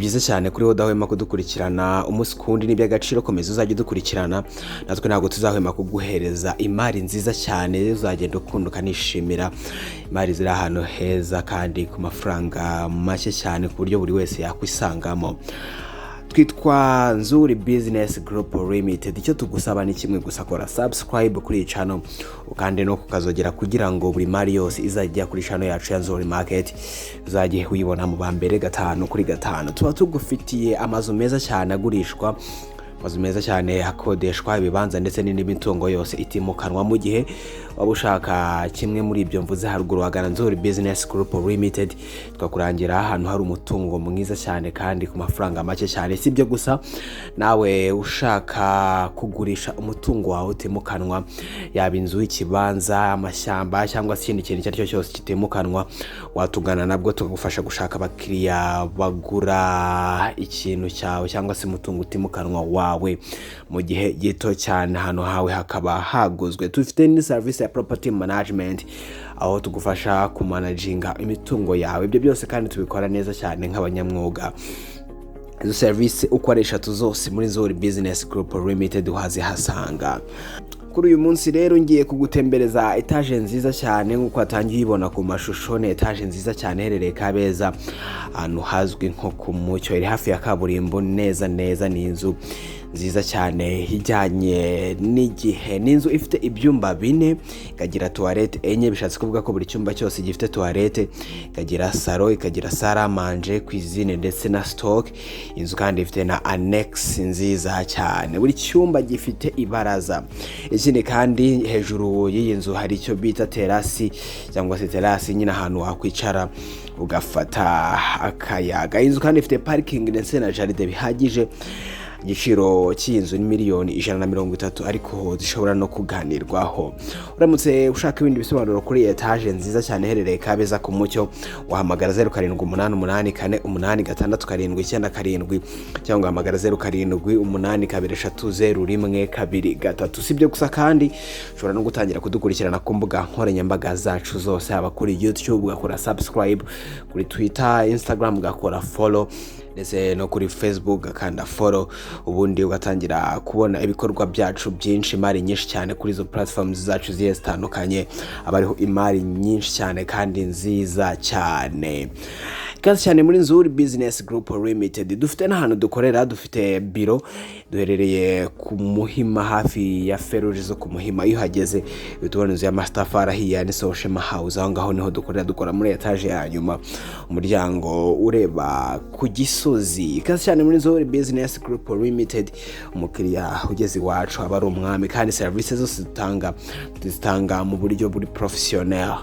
Byiza cyane kuri wowe udahwema kudukurikirana umunsi ku wundi, ni iby'agaciro. Komeza uzajya udukurikirana, natwe ntabwo tuzahwema kuguhereza imari nziza cyane uzagenda ukunda ukanishimira, imari ziri ahantu heza kandi ku mafaranga make cyane, ku buryo buri wese yakwisangamo. Twitwa Nzuri Business Group Limited. Icyo tugusaba ni kimwe gusa: kora subscribe kuri iyi channel, kandi no kukazogera, kugira ngo buri mari yose izajya kuri channel yacu ya Nzuri Market uzajye uyibona mu ba mbere, gatanu kuri gatanu. Tuba tugufitiye amazu meza cyane agurishwa, amazu meza cyane akodeshwa, ibibanza ndetse n'indi mitungo yose itimukanwa. Mu gihe waba ushaka kimwe muri ibyo mvuze haruguru, wagana Nzuri Business Group Limited, tukakurangira ahantu hari umutungo mwiza cyane kandi ku mafaranga make cyane. Si ibyo gusa, nawe ushaka kugurisha umutungo wawe utimukanwa, yaba inzu, ikibanza, amashyamba cyangwa se ikindi kintu icyo ari cyo cyose kitimukanwa, watugana nabwo tukagufasha gushaka abakiriya bagura ikintu cyawe cyangwa se umutungo utimukanwa wawe mu gihe gito cyane, ahantu hawe hakaba haguzwe. Dufite ni serivisi ya property management, aho tugufasha kumanaginga imitungo yawe. Ibyo byose kandi tubikora neza cyane nk'abanyamwuga. Izo serivisi uko ari eshatu zose muri Nzuri Business Group Limited wazihasanga. Kuri uyu munsi rero ngiye kugutembereza etaje nziza cyane nk'uko watangiye uyibona ku mashusho. Ni etaje nziza cyane iherereye Kabeza, ahantu hazwi nko ku Mucyo, iri hafi ya kaburimbo neza neza. Ni inzu nziza cyane ijyanye n'igihe. Ni inzu ifite ibyumba bine, ikagira toilette enye, bishatse kuvuga ko buri cyumba cyose gifite toilette, ikagira salon, ikagira salle à manger, cuisine ndetse na stock. Inzu kandi ifite na annexe nziza cyane, buri cyumba gifite ibaraza. Ikindi kandi, hejuru y'iyi nzu hari icyo bita terasi cyangwa se terasi nyine, ahantu wakwicara ugafata akayaga. Inzu kandi ifite parking ndetse na jardin bihagije. Igiciro cy'iyi nzu ni miliyoni 130, ariko zishobora no kuganirwaho. Uramutse ushaka ibindi bisobanuro kuri iyi etaje nziza cyane iherereye Kabeza ku Mucyo, wahamagara 0788486797, cyangwa ugahamagara 0782300123. Si ibyo gusa kandi, ushobora no gutangira kudukurikirana ku mbuga nkoranyambaga zacu zose, haba kuri YouTube ugakora subscribe, kuri Twitter, Instagram ugakora follow, ndetse no kuri Facebook ugakanda follow, ubundi ugatangira kubona ibikorwa byacu byinshi, imari nyinshi cyane kuri izo platforms zacu zigiye zitandukanye. Aba ariho imari nyinshi cyane kandi nziza cyane. Ikaze cyane muri Nzuri Business Group Limited. Dufite n'ahantu dukorera, dufite biro, duherereye ku Muhima, hafi ya feruje zo ku Muhima. Iyo uhageze uhita ubona inzu y'amatafari ahiye yanditseho Shema House. Aho ngaho niho dukorera, dukora muri etaje ya nyuma, umuryango ureba ku Gisozi. Ikaze cyane muri Nzuri Business Group Limited. Umukiriya ugeze iwacu aba ari umwami, kandi serivisi zose dutanga tuzitanga mu buryo buri professionnel.